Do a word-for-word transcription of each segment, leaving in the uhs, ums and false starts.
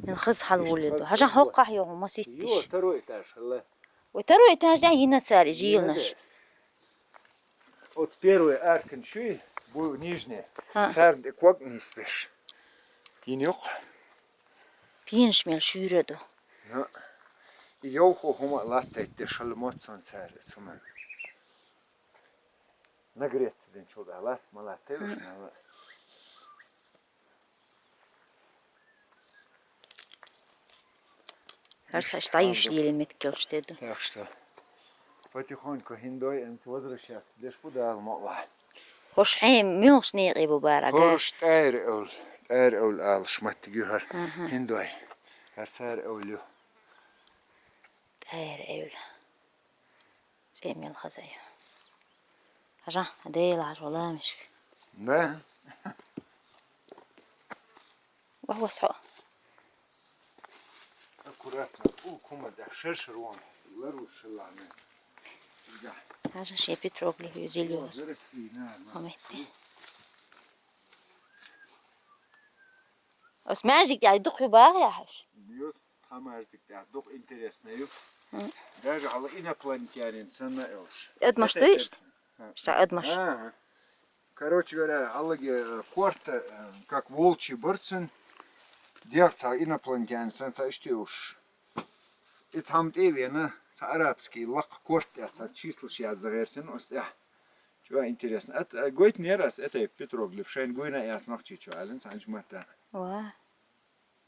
Ин хаза хьалволийла ду. Хьажал хӀокхахь йогӀу маситташ. Йо, второй этаж хилла. Второй этажа йина цара и жилнаш. Оцу первый аркан шуй бу нижняя. Цара де ког нисбеш. Йина юкъ. Пенаш мел шуьйра ду. Ну, и йовхо хӀума латтайтта шал моццан цара цума. Нагреться ден чул а латт, ма латт, тевш, ма латт. Харсаш дӀаюш лелин меттиг йолуш те ду. Так что потихоньку хиндой, эн возвращаться деш бу Дала мукъалахь. ХӀорш хьайн муьлхачу некъе бу бара, га? ХӀорш тӀаьра эвла, тӀаьра эвла алаш маттиг ю хӀара. Хиндой. ХӀара цара эвла ю. ТӀаьра эвла. ЦӀе мел хаза ю. Хьажал, Дела хьажа вала мишка. Да? Вах, вас хьо. Аккуратно, у кума да шершер вон. Лару шелламе. Да. Хьажал, шен петроглиф ю зилиос. Заросли, на, на. Хьо метте. Ас маьждиг тӀехь дукха ю бахьа яхьаш? Ю, тхан маьждиг тӀехь дукха интересно ю. Даже хьала инопланетянин санна элш. Эдмаш ду иштта? Ша эдмаш. Ага. Короче говоря, хьалаге, э, корта, э, как волчий барцин, дегӀ ца инопланетянин санна ца иштта уш. И цхьамма тӀе а вена, цхьа арабский лакха корта тӀехь цхьа числаш язда гӀертина, оцу тӀехь. Чуьра интересно. Ат, а, гойтинера ас этай петроглиф, шайн гуйна а яц нохчий чу, алин, цхьанчу матта. Ва.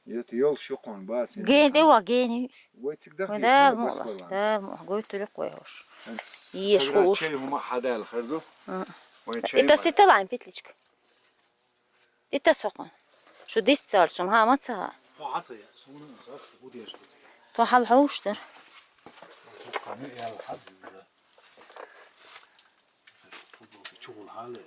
Ет йолуш юкъон бац. Ген тӀе ва, гени. Вай цига даха Вай дийш, Дала вай мукъалахь, басбалан. Дала мукъалахь, гойтур юкъ вай хӀорш. Еш хууш. Чай хӀума хьадаьлла хир ду. Вай чай Ита ма- сита лайн петличка. Ита сокъон. Шу дис царчун, хӀа, ма ца. Хьо хьаца я, суна, сас, будеш, будеш. То хьал хьовш тар. Хьо каме ял хьад, да. Футболки чугул хьале.